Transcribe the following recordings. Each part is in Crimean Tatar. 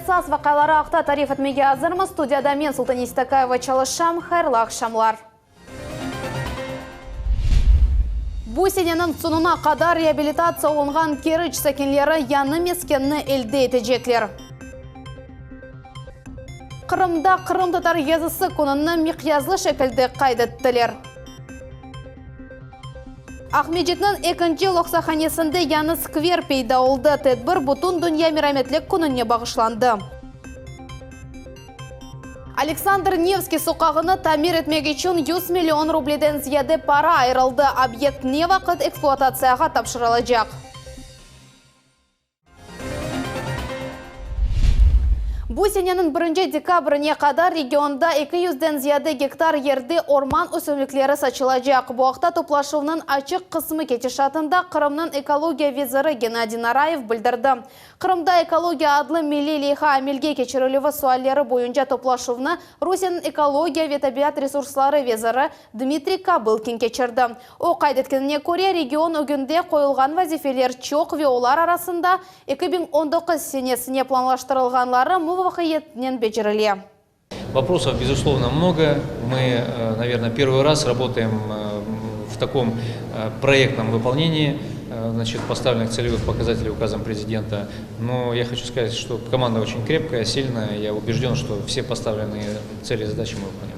esas vaqiaları aqta tarif etmege azırmız. Studiyada men, Sultaniye Seytakayeva, çalışam. Hayırlı aqşamlar. Bu seneniñ soñuna qadar reabilitatsiya olunğan Keriç sakinleri yañı meskenni elde etecekler. Qırımda Qırımtatar yazısı kününi miqyaslı şekilde qayd ettiler. Aqmescitniñ ekinci loqsahanesinde yañı skver peyda oldı. Tedbir Bütündünya merametlik kününe bağışlandı. Aleksandr Nevskiy soqağını tamir etmek içün 100 million rubleden ziyade para ayırıldı. Obyekt ne vaqıt ekspluatatsiyağa tapşırılacaq? Bu seneniñ birinci dekabrine qadar regionda eki yüzden ziyade gektar yerde orman ösümlikleri saçılacaq. Bu aqta toplaşuvnıñ açıq qısmı ketişatında Qırımnıñ ekologiya veziri Gennadiy Narayev bildirdi. Qırımda ekologiya adlı milliy leyha amelge keçirilüvi sualleri boyunca toplaşuvnı Rusiyeniñ ekologiya ve tabiat resursları veziri Dmitriy Kobılkin keçirdi. O qayd etkenine köre, region ögünde qoyulğan vazifeler çoq ve olar arasında 2019 senesine planlaştırılğanları muvafaqiyetnen becerile. Вопросов, безусловно, много. Мы, наверное, первый раз работаем в таком проектном выполнении значит, поставленных целевых показателей указом президента. Но я хочу сказать, что команда очень крепкая, сильная. Я убежден, что все поставленные цели и задачи мы выполним.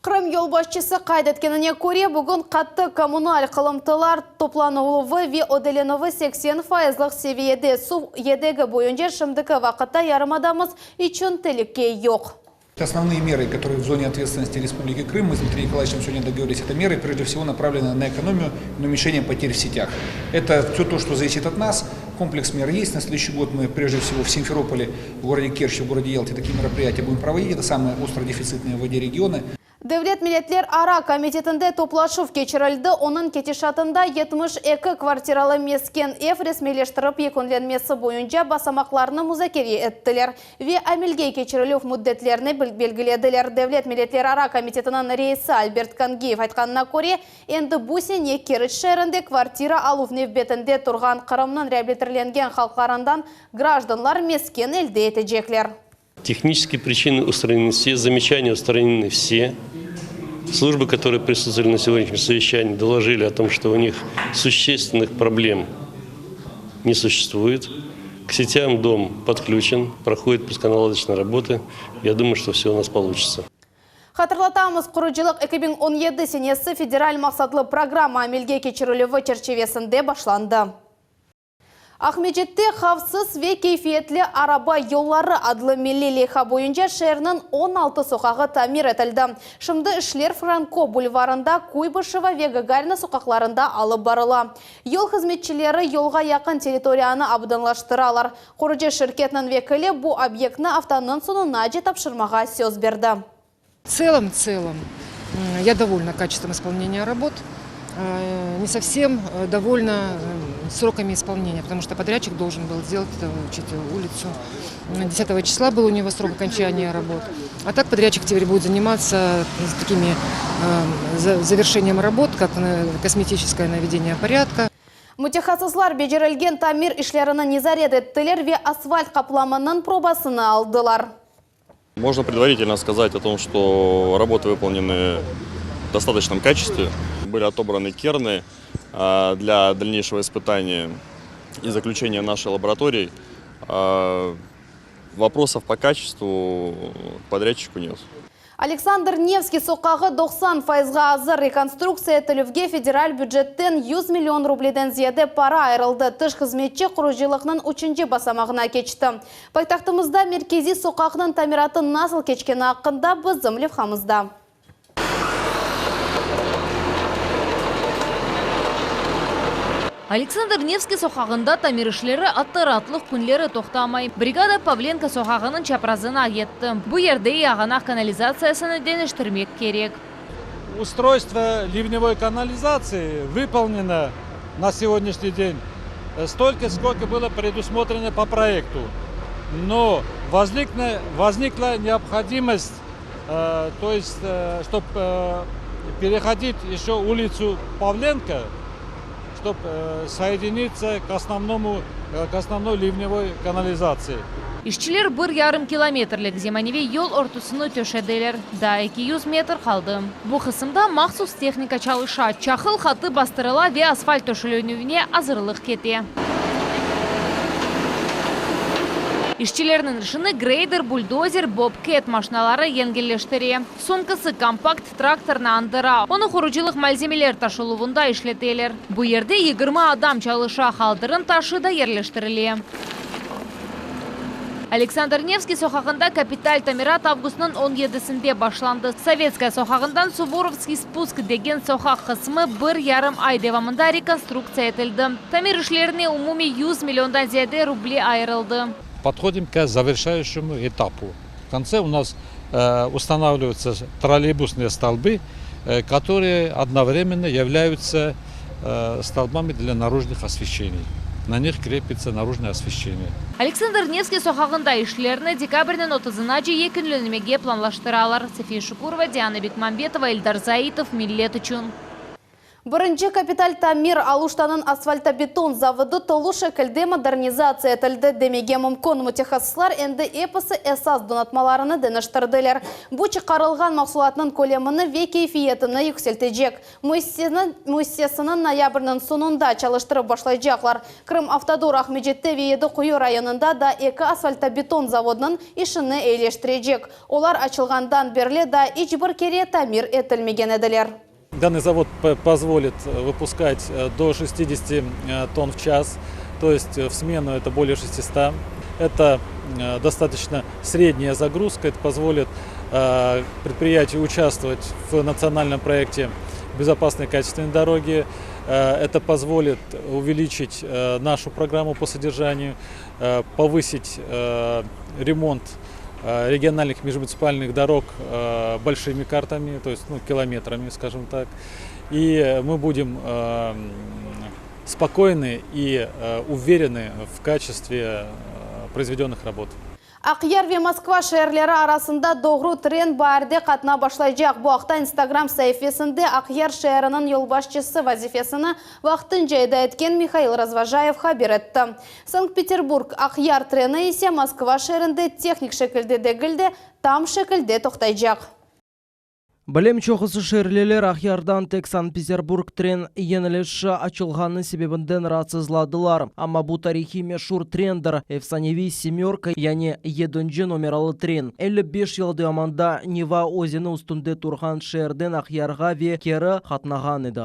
Qırım yolbaşçısı qayd etkenine köre, bugün qattı kommunal qalımtılar toplanıluvı ve ödelenüvi 80 fayızlıq seviyede, suv yedegi boyunca şimdiki vaqıtta yarımadamız içün telüke yoq. Основные меры, которые в зоне ответственности Республики Крым, мы с Дмитрием Николаевичем сегодня договорились, это меры, прежде всего, направленные на экономию и на уменьшение потерь в сетях. Это все то, что зависит от нас. Комплекс мер есть. На следующий год мы, прежде всего, в Симферополе, в городе Керчи, в городе Ялте такие мероприятия будем проводить. Это самые остро дефицитные в воде регионы. Devlet milletlerara komitetinde toplaşuv keçirildi, onıñ ketişatında 72 kvartiralı mesken ev resmiyleştirip yekünlenmesi boyunca basamaqlarnı muzakere ettiler ve amelge keçirilüv müddetlerini belgilediler. Devlet milletlerara komitetiniñ reisi Albert Kangiyev aytqanına köre, endi bu sene Keriç şeerinde kvartira aluv nevbetinde turğan Qırımnıñ reabilitirlengen halqlarından grajdanlar mesken elde etecekler. Технические причины устранены все, замечания устранены все. Службы, которые присутствовали на сегодняшнем совещании, доложили о том, что у них существенных проблем не существует. К сетям дом подключен, проходит пусконаладочные работы. Я думаю, что все у нас получится. Hatırlatamız, qurucılıq 2017 senesi federal maqsatlı programma amelge keçirilüvi çerçivesinde başlandı. Aqmescitte Havfsız ve keyfiyetli araba yolları adlı milliy leyha boyunca şeerniñ 16 soqağı tamir etildi. Şimdi işler Franko bulvarında, Kuybışeva ve Gagarina soqaqlarında alıp barıla. Yol hızmetçileri yolğa yaqın territoriyanı abadanlaştıralar. Qurucı şirketniñ vekili bu obyektni aftanıñ soñunace tapşırmağa söz berdi. В целом, в целом, я довольна качеством исполнения работ. Не совсем довольна сроками исполнения, потому что подрядчик должен был сделать улицу. 10 числа был у него срок окончания работ. А так подрядчик теперь будет заниматься такими завершением работ, как косметическое наведение порядка. Mütehassıslar becerilgen tamir işlerini nezaret ettiler ve asfalt qaplamınıñ probasını aldılar. Можно предварительно сказать о том, что работы выполнены в достаточном качестве. Были отобраны керны для дальнейшего испытания и заключения нашей лаборатории. Вопросов по качеству к подрядчику нет. Aleksandr Nevskiy soqağı 90 fayızğa azır. Rekonstruktsiya etilüvge federal bücetten 100 million rubleden ziyade para ayırıldı. Tış hızmetçi qurucılıqnıñ üçünci basamağına keçti. Paytahtımızda merkeziy soqaqnıñ tamiratı nasıl keçkeni aqqında bizim levhamızda. Aleksandr Nevskiy soqağında tamir işleri atta raatlıq künleri toqtamay. Brigada Pavlenko soqağınıñ çaprazına yetti. Bu yerde yağanaq kanalizatsiyasını deñiştirmek kerek. Устройство ливневой канализации выполнено на сегодняшний день столько, сколько было предусмотрено по проекту. Но возникла необходимость, то есть, чтобы переходить еще улицу Павленко, чтобы соединиться к основному, к основной ливневой канализации. İşçiler bir yarım kilometrlik zemaneviy yol örtüsini töşediler. Daa 200 metr qaldı. Bu qısımda mahsus tehnika çalışa, çaqıl qatı bastırıla ve asfalt töşelüvine azırlıq kete. İşçilerniñ işini greyder, buldozer, bobket maşinaları yengilleştire. Soñkisi kompakt traktornı añdıra. Onı qurucılıq malzemeler taşıluvında işleteler. Bu yerde 20 adam çalışa, qaldırım taşı da yerleştirile. Aleksandr Nevskiy soqağında kapital tamirat avgustnıñ 17-sinde başlandı. Sovetskaya soqağından Suvorovskiy spusk degen soqaq qısmı bir yarım ay devamında rekonstruktsiya etildi. Tamir işlerine umumiy 100 milliondan ziyade ruble ayırıldı. Подходим к завершающему этапу. В конце у нас э, устанавливаются троллейбусные столбы, э, которые одновременно являются э, столбами для наружных освещений. На них крепится наружное освещение. Aleksandr Nevskiy soqağında işlerni dekabrniñ 30-nace yekünlenmege planlaştıralar. София Шукурова, Диана Бекмамбетова, Эльдар Заитов, Millet içün. Birinci kapital tamir Aluştanıñ asfaltobeton zavodı tolu şekilde modernizatsiya etildi demege mümkün. Mütehassıslar endi episi esas donatmalarını deñiştirdiler. Bu çıqarılğan mahsulatnıñ kölemini ve keyfiyetini yükseltecek. Müessiseni noyabrniñ soñunda çalıştırıp başlaycaqlar. Krım Avtodor Aqmescitte ve Yedi Quyu rayonında da eki asfaltobeton zavodınıñ işini eyileştirecek. Olar açılğandan berli daa iç bir kere tamir etilmegen ediler. Данный завод позволит э, выпускать э, до 60 э, тонн в час, то есть в смену это более 600. Это достаточно средняя загрузка, это позволит предприятию участвовать в национальном проекте «Безопасные качественные дороги». Это позволит увеличить нашу программу по содержанию, повысить ремонт региональных межмуниципальных дорог большими картами, то есть ну, километрами, скажем так. И мы будем спокойны и уверены в качестве произведенных работ. Aqyar ve Moskva şeerleri arasında doğru tren baarde qatnap başlaycaq. Bu aqta Instagram saifesinde Aqyar şeeriniñ yolbaşçısı vazifesini vaqtınca eda etken Mihail Razvojayev haber etti. Sankt-Peterburg Aqyar treni ise Moskva şeerinde tehnik şekilde degil de tam şekilde toqtaycaq. Bilem çoqusı şeerliler Aqyardan tek Sankt-Peterburg tren yönelişi açılğanı sebebinden raatsızlandılar. Amma bu tarihiy meşur trendir. Efsaneviy «Семерка», yani 7 nomeralı tren. 55 yıl devamında Neva özeni üstünde turğan şeerden Aqyarğa ve keri qatnağan edi.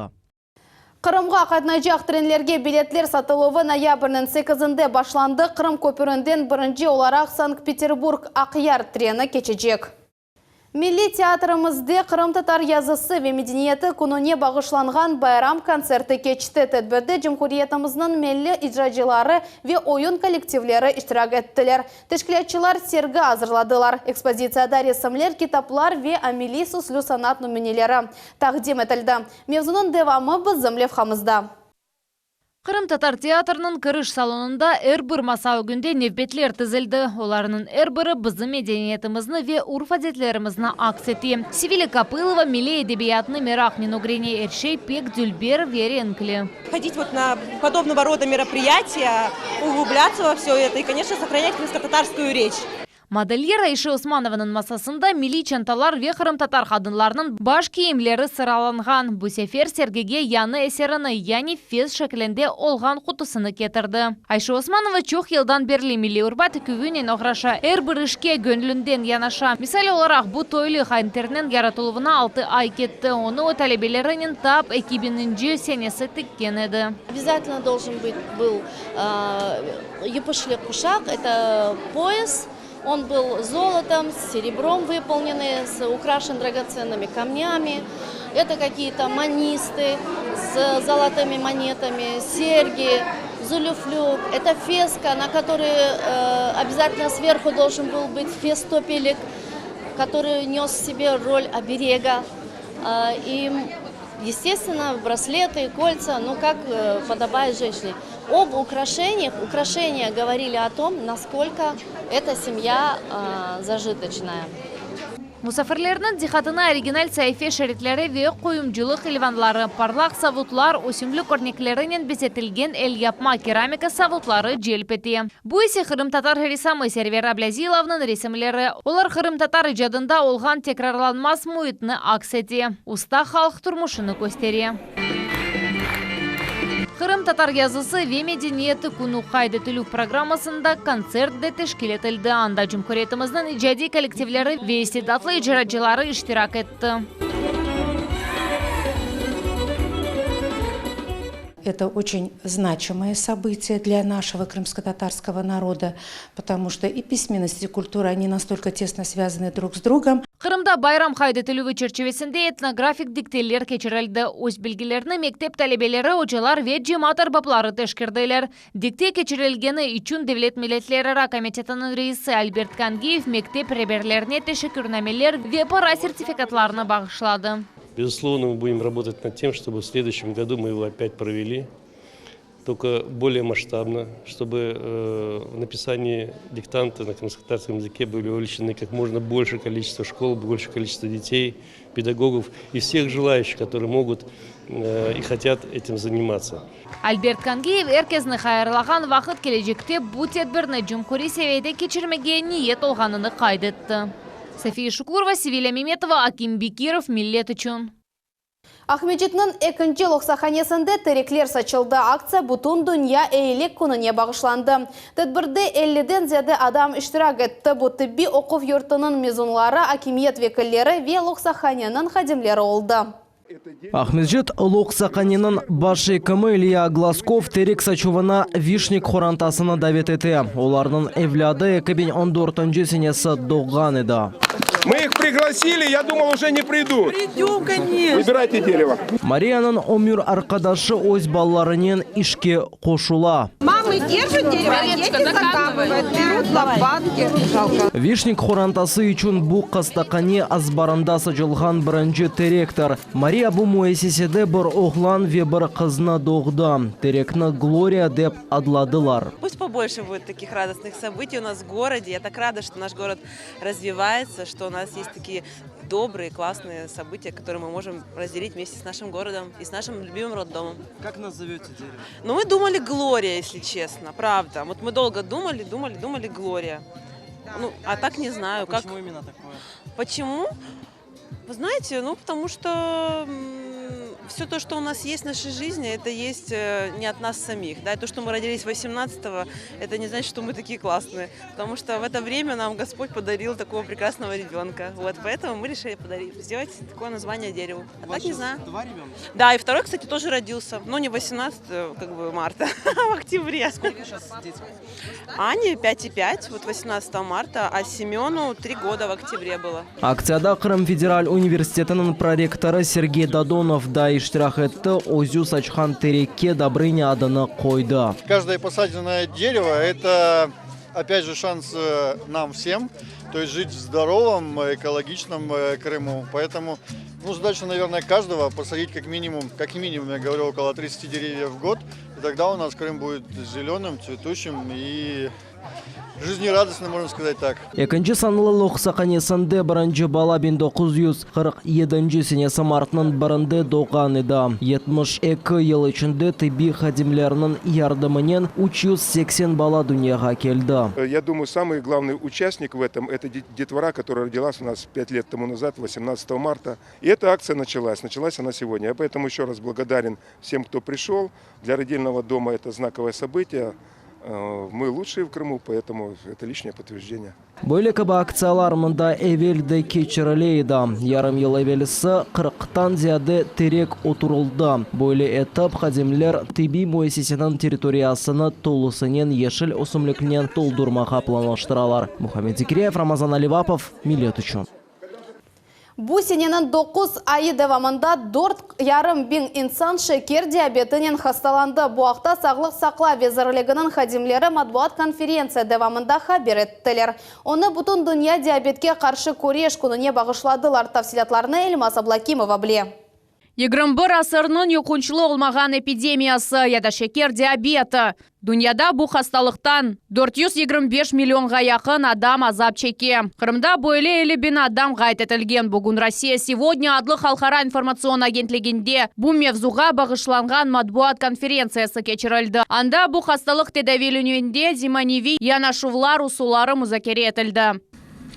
Qırımğa qatnaycaq trenlerge biletler satıluvı noyabrniñ 8-nde başlandı. Qırım köpründen birinci olaraq Sankt-Peterburg Aqyar treni keçecek. Milliy teatrimizde qırımtatar yazısı ve medeniyeti kününe bağışlanğan bayram kontserti keçti. Tedbirde Cumhuriyetimizniñ belli icracıları ve oyun kollektivleri iştirak ettiler. Teşkilâtçılar sergi azırladılar. Ekspozitsiyada resimler, kitaplar ve ameliy süslü sanat nümüneleri taqdim etildi. Mevzunıñ devamı bizim levhamızda. Qırımtatar teatriniñ kiriş salonında er bir masa ögünde nevbetler tizildi. Olarnıñ er biri bizim medeniyetimizni ve urf-adetlerimizni aks ete. Sevilya Kapılova milliy edebiyatnı meraqnen ögrene er şey pek dülber ve renkli. Ходить вот на подобного рода мероприятия, углубляться во все это и, конечно, сохранять крымско-татарскую речь. Modelyer Ayşe Osmanovanıñ masasında milliy çantalar ve qırımtatar qadınlarınıñ baş kiyimleri sıralanğan. Bu sefer sergige yañı eserini, yani fes şeklinde olğan qutusını ketirdi. Ayşe Osmanova çoq yıldan berli milliy urba tiküvinen oğraşa. Er bir işke göñlünden yanaşa. Misal olaraq, bu toylıq anterniñ yaratıluvına 6 ay ketti. Onı o talebelerinen tap 2000 senesi tikken edi. Обязательно должен быть был yipişli quşaq, это пояс. Он был золотом, с серебром выполненный, с, украшен драгоценными камнями. Это какие-то монисты с золотыми монетами, серьги, зулюфлюк. Это феска, на которой э, обязательно сверху должен был быть фес-топелик, который нес в себе роль оберега. Э, и, естественно, браслеты, кольца, ну как э, подобает женщине. Об украшениях, украшения говорили о том, насколько эта семья э, зажиточная. Musafirlerniñ diqqatını original saife şeritleri ve quyumcılıq ilvanları, parlaq savutlar, ösümlik örneklerinen bezetilgen elyapma keramika savutları celp ete. Bu ise qırımtatar ressamı Server Ablâzilovnıñ resimleri. Olar qırımtatar icadında olğan tekrarlanmaz müitni aks ete, usta halq turmuşını köstere. Qırımtatar yazısı ve medeniyeti künü qayd etilüv programmasında kontsert de teşkil etildi, anda cumhuriyetimizniñ icadiy kollektivleri ve istidatlı icracıları iştirak etti. Это очень значимое событие для нашего крымско-татарского народа, потому что и письменность, и культура, они настолько тесно связаны друг с другом. Qırımda bayram qayd etilüvi çerçivesinde etnografik dikteler keçirildi. Öz bilgilerini mektep talebeleri, ocalar ve cemaat erbapları teşkerdiler. Dikte keçirilgeni içün Devlet milletlerara komitetiniñ reisi Albert Kangiyev mektep reberlerine teşekkürnameler ve para sertifikatlarını bağışladı. Безусловно, мы будем работать над тем, чтобы в следующем году мы его опять провели, только более масштабно, чтобы э, в написании диктанта на крымско-татарском языке были вовлечены как можно больше количество школ, больше количество детей, педагогов и всех желающих, которые могут э, и хотят этим заниматься. Albert Kangiyev er kesni hayırlağan vaqıt kelecekte bu tedbirni cumhuriy seviyede keçirmege niyet olğanını qayd etti. Safiye Şukurova, Sevilâ Memetova, Akim Bekirov, Millet içün. Aqmescitniñ ekinci loqsahanesinde terekler saçıldı. Aktsiya Bütün dünya eyilik kününe bağışlandı. Tedbirde elliden ziyade adam iştirak etti. Bu tibbiy oquv yurtunıñ mezunları, akimiyet vekilleri ve loqsahaneniñ hadimleri oldı. Aqmescit loqsahaneniñ baş ekimi İlya Glazkov terek saçuvına Vişnik qorantasını davet ete. Olarnıñ evlâdı 2014 senesi doğğan edi. Мы их пригласили, я думал, уже не придут. Придем, конечно. Выбирайте дерево. Mariyanıñ ömür arqadaşı öz balalarınen işke qoşula. Мамы держат дерево, а дети закапывают, берут лопатки. Vişnik qorantası içün bu hastahane azbarında saçılğan birinci terektir. Mariya bu müessisede bir oğlan ve bir qıznı doğdı. Terekni Gloriya dep adladılar. Пусть побольше будет таких радостных событий у нас в городе. Я так рада, что наш город развивается, что у нас есть такие добрые, классные события, которые мы можем разделить вместе с нашим городом и с нашим любимым роддомом. Как назовете дерево? Но мы думали Глория, если честно, правда. Вот мы долго думали, думали, думали Глория. Ну, а так не знаю, как. именно такое? Почему? Вы знаете, ну, потому что все то, что у нас есть в нашей жизни, это есть э, не от нас самих. Да? И то, что мы родились 18-го, это не значит, что мы такие классные. Потому что в это время нам Господь подарил такого прекрасного ребенка. Вот, поэтому мы решили подарить, сделать такое название дереву. А так не знаю. Два ребенка? Да, и второй, кстати, тоже родился. Но не 18 как бы, марта, а в октябре. Сколько сейчас детям? Ане 5,5, вот 18 марта, а Семену 3 года в октябре было. Aktsiyada Qırım federal universitetiniñ prorektorı Sergey Dodonov da iştirak etti, özü saçqan terekke Dobrınya adını qoydı. Каждое посаженное дерево – это, опять же, шанс э, нам всем, то есть жить в здоровом, экологичном э, Крыму. Поэтому, ну, задача, наверное, каждого посадить как минимум, как минимум, я говорю, около 30 деревьев в год. И тогда у нас Крым будет зеленым, цветущим и жизнерадостным, можно сказать так. Ekinci sanlı loqsahanesinde birinci bala 1947 senesi martnıñ birinde doğğan edi. 72 yıl içinde tibbiy hadimleriniñ yardımınen 380 bala dünyağa keldi. Я думаю, самый главный участник в этом – это детвора, которая родилась у нас 5 лет тому назад, 18 марта. И эта акция началась. Началась она сегодня. Я поэтому еще раз благодарен всем, кто пришел. Для родильного дома это знаковое событие. Э, Мы лучшие в Крыму, поэтому это лишнее подтверждение. Böyle kibi aktsiyalar mında evel de keçirile edi. Yarım yıl evelsi 40-tan ziyade terek oturtıldı. Böyle etip hadimler tibbiy müessiseniñ territoriyasını tolusınen yeşil ösümliknen toldurmağa planlaştıralar. Muhammed Zikriyev, Ramazan Alivapov, Millet içün. Bu seneniñ 9 ayı devamında 4,5 biñ insan şeker diabetinen hastalandı. Bu aqta Sağlıq saqlav nazirliginiñ hadimleri matbuat konferentsiya devamında haber ettiler. Onı bütün dünya diabetke qarşı küreş kününe bağışladılar. Tafsilâtlarnı Elmaz Ablakimova bile. 21 asırnıñ yuqunçlı olmağan epidemiyası ya da şeker diabeti. Dünyada bu hastalıqtan 425 millionğa yaqın adam azap çeke. Qırımda böyle 50 bin adam qayd etilgen. Bugün Rossiya segodnâ adlı halqara informatsion agentliginde bu mevzuğa bağışlanğan matbuat konferentsiyası keçirildi. Anda bu hastalıq tedaviylenüvinde zemaneviy yanaşuvlar usulları muzakere etildi.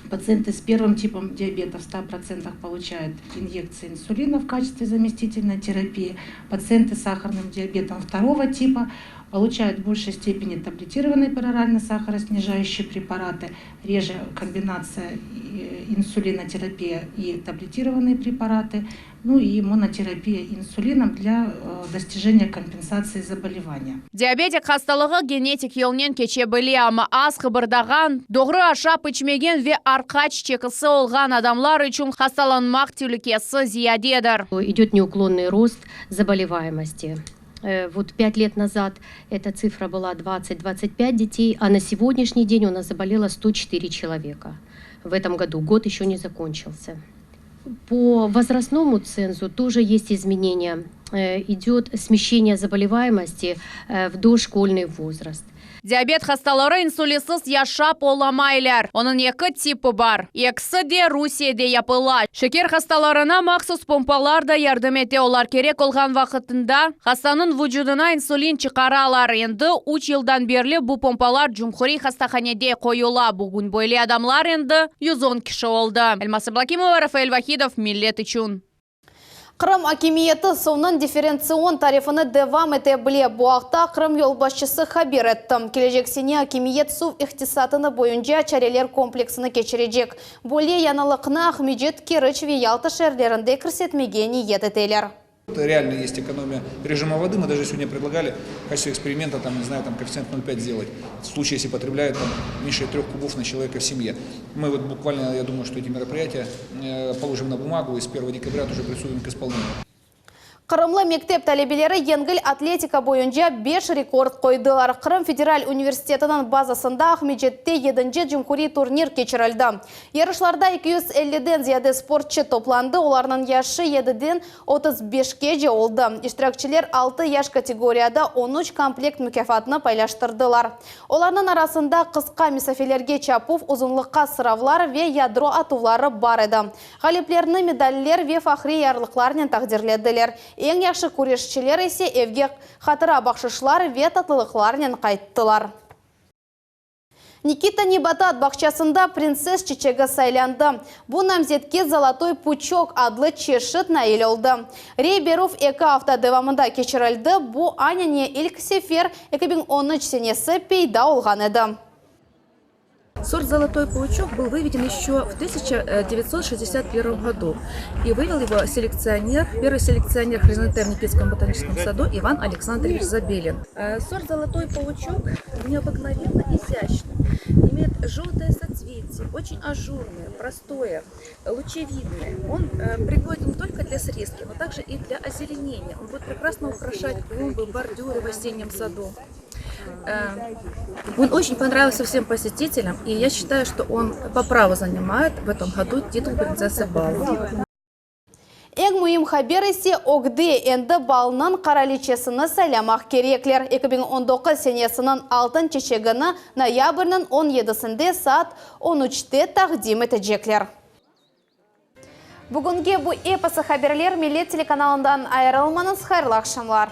Пациенты с первым типом диабета в 100% получают инъекции инсулина в качестве заместительной терапии. Пациенты с сахарным диабетом второго типа получают в большей степени таблетированные перорально сахароснижающие препараты, реже комбинация э, инсулинотерапия и таблетированные препараты, ну и монотерапия инсулином для э, достижения компенсации заболевания. Diabetik hastalığı genetik yolnen keçe bile, amma az qıbırdağan, doğru aşap içmegen ve artqaç çekisi olğan adamlar içün hastalanmaq telükesi ziyadedir. Идет неуклонный рост заболеваемости. Э, вот пять лет назад эта цифра была 20-25 детей, а на сегодняшний день у нас заболело 104 человека. В этом году год еще не закончился. По возрастному цензу тоже есть изменения. Э, идет смещение заболеваемости э, в дошкольный возраст. Diabet hastaları insulinsiz yaşap olamaylar. Onıñ eki tipi bar. Ekisi de Rusiyede yapıla. Şeker hastalarına mahsus pompalar da yardım ete. Olar kerek olğan vaqıtında hastanıñ vucudına insulin çıqaralar. Endi üç yıldan berli bu pompalar cumhuriy hastahanede qoyula. Bugün böyle adamlar endi 110 kişi oldı. Elmaz Ablakimova, Rafael Vahidov, Millet içün. Qırım akimiyeti suvnıñ differentsion tarifini devam ete bile. Bu aqta Qırım yolbaşçısı haber etti. Kelecek sene akimiyet suv iqtisatını boyunca çareler kompleksini keçirecek. Böyle yañılıqnı Aqmescit, Keriç ve Yalta şeerlerinde kirsetmege niyet eteler. Реально есть экономия режима воды. Мы даже сегодня предлагали в качестве эксперимента, там, не знаю, там, коэффициент 0,5 сделать. В случае, если потребляют там, меньше трех кубов на человека в семье. Мы вот буквально, я думаю, что эти мероприятия э, положим на бумагу и с 1 декабря тоже приступим к исполнению. Qırımlı mektep talebeleri yengil atletika boyunca 5 rekord qoydılar. Qırım Federal Universitetiniñ bazasında Aqmescitte 7 cumhuriy turnir keçirildi. Yarışlarda 250-den ziyade sportçı toplandı. Olarnıñ yaşı 7-den 35-kece oldı. İştirakçiler 6 yaş kategoriyada 13 komplekt mukâfatnı paylaştırdılar. Olarnıñ arasında qısqa mesafelerge çapuv, uzunlıqqa sıravlar ve yadro atuvları bar edi. Ğaliplerni medaller ve fahriy yarlıqlarnen taqdirlediler. Eñ yahşı küreşçiler ise evge hatıra bahşışlar ve tatlılıqlarnen qayttılar. Nikita nebatat bağçasında printsess çiçegi saylandı. Bu namzetke Zolotoy pучок adlı çeşit nail oldı. Rey berüv eki afta devamında keçirildi. Bu anane ilk sefer 2013 senesi peyda olğan edi. Сорт «Золотой паучок» был выведен еще в 1961 году. И вывел его селекционер, первый селекционер хризантем в Никитском ботаническом саду Иван Александрович Забелин. Э, сорт «Золотой паучок» необыкновенно изящный, имеет желтое соцветие, очень ажурное, простое, лучевидное. Он э, пригоден не только для срезки, но также и для озеленения. Он будет прекрасно украшать клумбы, бордюры в осеннем саду. Э, он очень понравился всем посетителям, и я считаю, что он по праву занимает в этом году титул принцессы бала. Eñ müim haber ise ögde endi balnıñ qıraliçesini saylamaq kerekler. 2019 senesiniñ altın çiçegini noyabrniñ 17-sinde saat 13-te taqdim etecekler. Bugünge bu episi haberler Millet telekanalından ayırılmañız hayırlı aqşamlar.